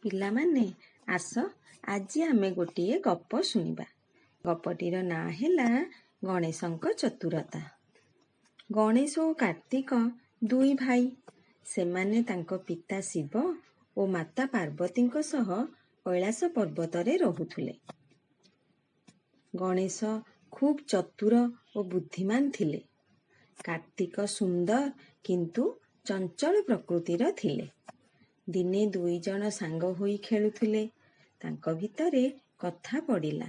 ପିଲାମାନେ, ଆସ ଆଜି ଆମେ ଗୋଟିଏ ଗପ ଶୁଣିବା। ଗପଟିର ନାଁ ହେଲା ଗଣେଶଙ୍କ ଚତୁରତା। ଗଣେଶ ଓ କାର୍ତ୍ତିକ ଦୁଇ ଭାଇ। ସେମାନେ ତାଙ୍କ ପିତା ଶିବ ଓ ମାତା ପାର୍ବତୀଙ୍କ ସହ କୈଳାସ ପର୍ବତରେ ରହୁଥିଲେ। ଗଣେଶ ଖୁବ୍ ଚତୁର ଓ ବୁଦ୍ଧିମାନ ଥିଲେ। କାର୍ତ୍ତିକ ସୁନ୍ଦର କିନ୍ତୁ ଚଞ୍ଚଳ ପ୍ରକୃତିର ଥିଲେ। ଦିନେ ଦୁଇଜଣ ସାଙ୍ଗ ହୋଇ ଖେଳୁଥିଲେ। ତାଙ୍କ ଭିତରେ କଥା ପଡ଼ିଲା,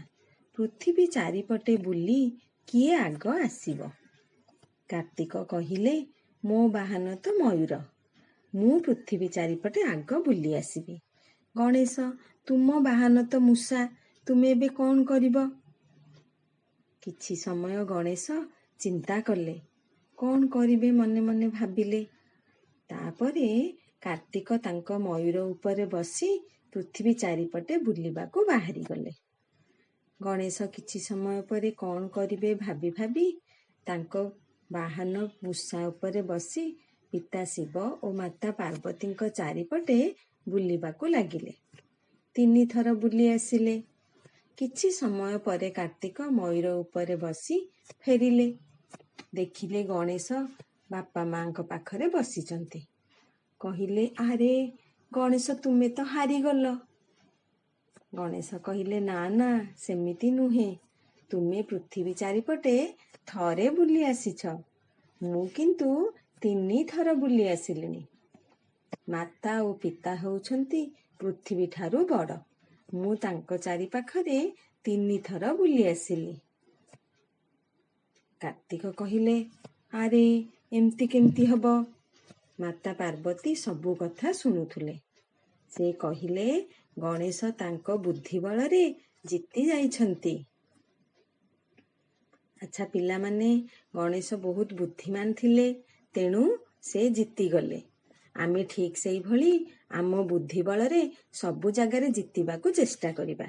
ପୃଥିବୀ ଚାରିପଟେ ବୁଲି କିଏ ଆଗ ଆସିବ। କାର୍ତ୍ତିକ କହିଲେ, ମୋ ବାହନ ତ ମୟୂର, ମୁଁ ପୃଥିବୀ ଚାରିପଟେ ଆଗ ବୁଲି ଆସିବି। ଗଣେଶ, ତୁମ ବାହନ ତ ମୂଷା, ତୁମେ ଏବେ କ'ଣ କରିବ? କିଛି ସମୟ ଗଣେଶ ଚିନ୍ତା କଲେ। କ'ଣ କରିବେ ମନେ ମନେ ଭାବିଲେ। ତାପରେ କାର୍ତ୍ତିକ ତାଙ୍କ ମୟୂର ଉପରେ ବସି ପୃଥିବୀ ଚାରିପଟେ ବୁଲିବାକୁ ବାହାରିଗଲେ। ଗଣେଶ କିଛି ସମୟ ପରେ କ'ଣ କରିବେ ଭାବି ଭାବି ତାଙ୍କ ବାହନ ମୂଷା ଉପରେ ବସି ପିତା ଶିବ ଓ ମାତା ପାର୍ବତୀଙ୍କ ଚାରିପଟେ ବୁଲିବାକୁ ଲାଗିଲେ। ତିନିଥର ବୁଲି ଆସିଲେ। କିଛି ସମୟ ପରେ କାର୍ତ୍ତିକ ମୟୂର ଉପରେ ବସି ଫେରିଲେ। ଦେଖିଲେ ଗଣେଶ ବାପା ମାଙ୍କ ପାଖରେ ବସିଛନ୍ତି। କହିଲେ, ଆରେ ଗଣେଶ, ତୁମେ ତ ହାରିଗଲ। ଗଣେଶ କହିଲେ, ନା ନା, ସେମିତି ନୁହେଁ। ତୁମେ ପୃଥିବୀ ଚାରିପଟେ ଥରେ ବୁଲି ଆସିଛ, ମୁଁ କିନ୍ତୁ ତିନିଥର ବୁଲି ଆସିଲିଣି। ମାତା ଓ ପିତା ହେଉଛନ୍ତି ପୃଥିବୀ ଠାରୁ ବଡ଼। ମୁଁ ତାଙ୍କ ଚାରିପାଖରେ ତିନିଥର ବୁଲି ଆସିଲି। କାର୍ତ୍ତିକ କହିଲେ, ଆରେ ଏମିତି କେମିତି ହବ? ମାତା ପାର୍ବତୀ ସବୁ କଥା ଶୁଣୁଥିଲେ। ସେ କହିଲେ, ଗଣେଶ ତାଙ୍କ ବୁଦ୍ଧି ବଳରେ ଜିତି ଯାଇଛନ୍ତି। ଆଚ୍ଛା ପିଲାମାନେ, ଗଣେଶ ବହୁତ ବୁଦ୍ଧିମାନ ଥିଲେ, ତେଣୁ ସେ ଜିତିଗଲେ। ଆମେ ଠିକ୍ ସେଇଭଳି ଆମ ବୁଦ୍ଧି ବଳରେ ସବୁ ଜାଗାରେ ଜିତିବାକୁ ଚେଷ୍ଟା କରିବା।